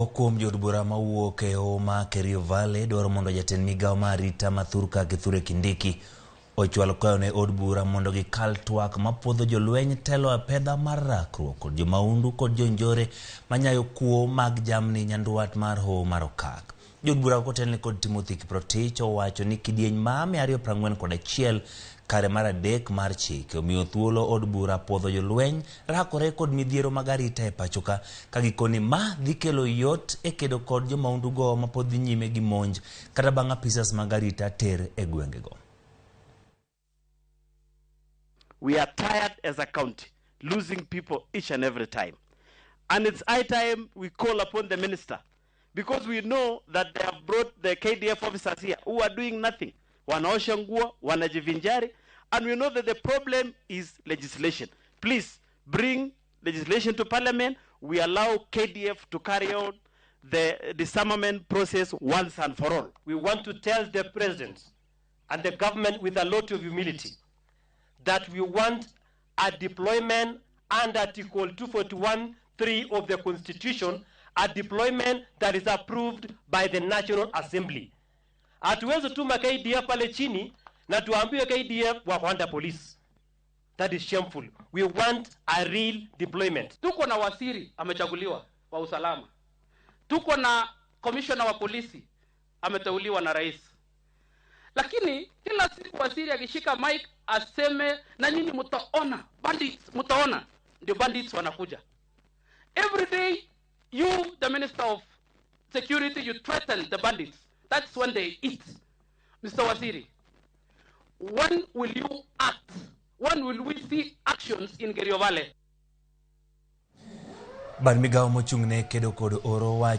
Kuom jood bura mawuok e hoho ma Kerio Valley dwaro mondo jatend migao mar arita ma thurka Kithure Kindiki ochwal kwayo ne od bura mondo gikal twak mapuodho jolweny telo apedha mar rakruok kod jomaundu kod jonjore manyayo kuo mag jamni nyandwat mar hoho mar Okak. Jood bura kotelne kod Timothy Kiprotich owacho ni kidieny ma 241 kare mar 3 mar chike omiyo thuolo od bura puodho jolweny rakore kod midhiero mag arita e pachoka ka gikoni ma dhi kelo yot e kedo kod jomaundugo mapod dhi nyime gi monj kata bang' apisas mag arita ter e gwengego. We are tired as a county, losing people each and every time. And it's high time we call upon the minister, because we know that they have brought the KDF officers here who are doing nothing. Wanaosha nguo, wanajivinjari, and we know that the problem is legislation. Please bring legislation to parliament. We allow KDF to carry on the disarmament process once and for all. We want to tell the president and the government with a lot of humility that we want a deployment under Article 241(3) of the Constitution, a deployment that is approved by the National Assembly. Hatuwezi tuma KDF pale chini na tuambiwe KDF wako under police. That is shameful. We want a real deployment. Tuko na waziri amechaguliwa wa usalama. Tuko na commissioner wa polisi ameteuliwa na rais. Lakini kila siku waziri akishika mic aseme na nyinyi mtaona bandits, mtaona ndio bandits wanakuja. Every day you, the minister of security, you threaten the bandits. That's when they eat. Mr. Waziri, when will you act? When will we see actions in Kerio Valley? Bad migao mochung' ne kedo kod oro wach